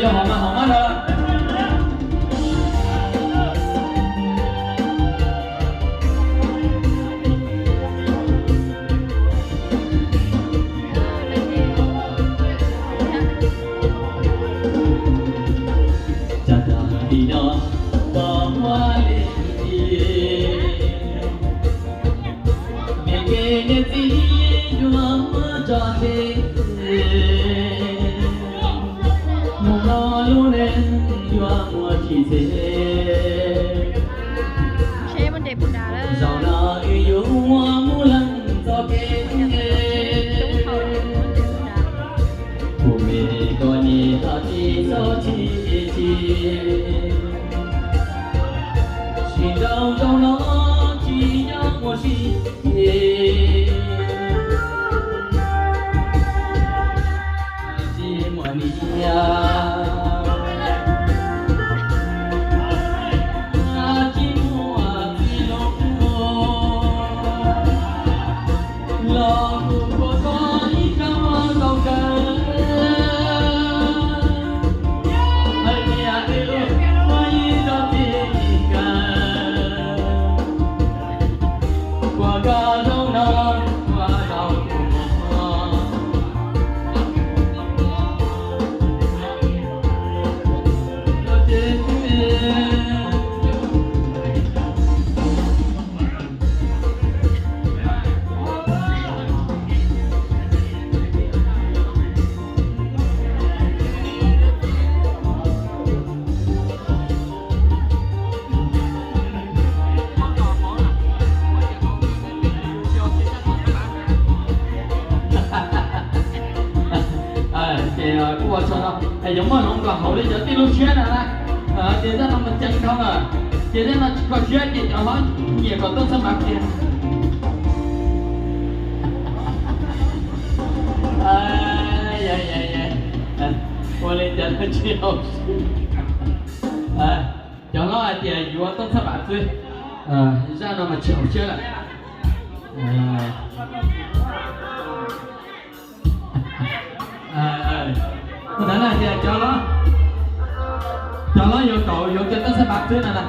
Hauv mas hauv mas lawm. Cas tag li no pom muaj leej twg, me kev niam txiv yuav muab tso tseg, mus no lub neej yuav muaj tsis xes. Zaum no wb yuav muab mus leej txoj kev, kuv me koj niam hais tsis txhob chim chim, sim nraus zaum no tsis nyob ua si, tsis muaj niam tsis muaj txiv los kuj, los kuj khuam koj ib kab mob tau kawg, hais tias twb muaj ib tug txiv kawg, khuam koj zaum no, khuam zaum kuv. Ces kuj ua tsaug no, yuav muaj hloov nkaus hauv li cov tij laug siab na na. Ces zaj no mas ceev dhau na, ces zaj no tsis kho siab ces cov hlob nyiam kom tuaj txhaj mas kiag. Ua li cas tsis haum, cov hlob hais tias yuav tuaj txhaj mas xwb, zaj no mas tsis haum siab lawm. Ntawd na tias cov hlob, cov hlob yuav kom yuav kiag tuaj txhaj mas xwb na na.